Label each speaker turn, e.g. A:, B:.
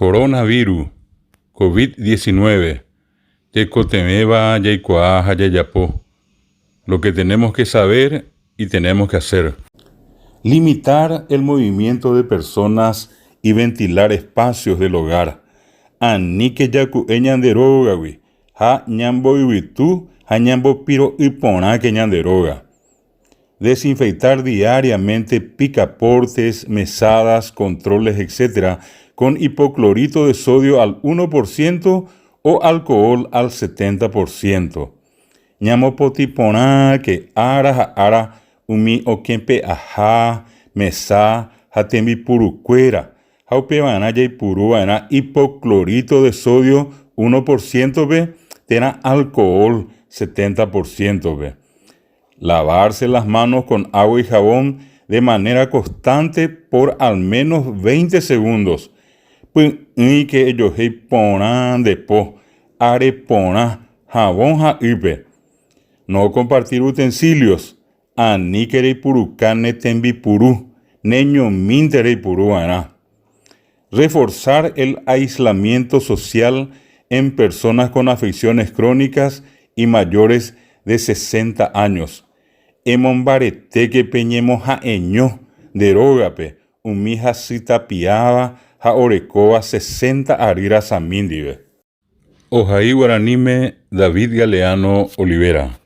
A: Koronavíru, Covid 19, Tekotevẽva jaikuaa ha jajapo. Lo que tenemos que saber y tenemos que hacer. Limitar el movimiento de personas y ventilar espacios del hogar. Aníke jaku'e ñande rógagui ha ñamboyvytu ha ñambopiro'y porãke ñande róga. Desinfectar diariamente picaportes, mesadas, controles, etc. Con hipoclorito de sodio al 1% o alcohol al 70%. Ñamopotĩ porãke ára ha ára umi okẽpe'aha, mesa ha tembipurukuéra, ha upevarã jaipuruva'erã hipoclorito de sodio 1%-pe térã alcohol 70%-pe. Lavarse las manos con agua y jabón de manera constante por al menos 20 segundos. Py'ỹike ejohéi porã nde po, are porã, havõ ha ýpe. No compartir utensilios, aníke reipuruka ne tembipuru, neñomínte reipuru va'erã. Reforzar el aislamiento social en personas con afecciones crónicas y mayores de 60 años. Emombaretéke pe ñemoha'eño nde rógape umi hasy tapiáva ha orekóva 60 ary rasami ndive. Ohai guaraníme David Galeano Olivera.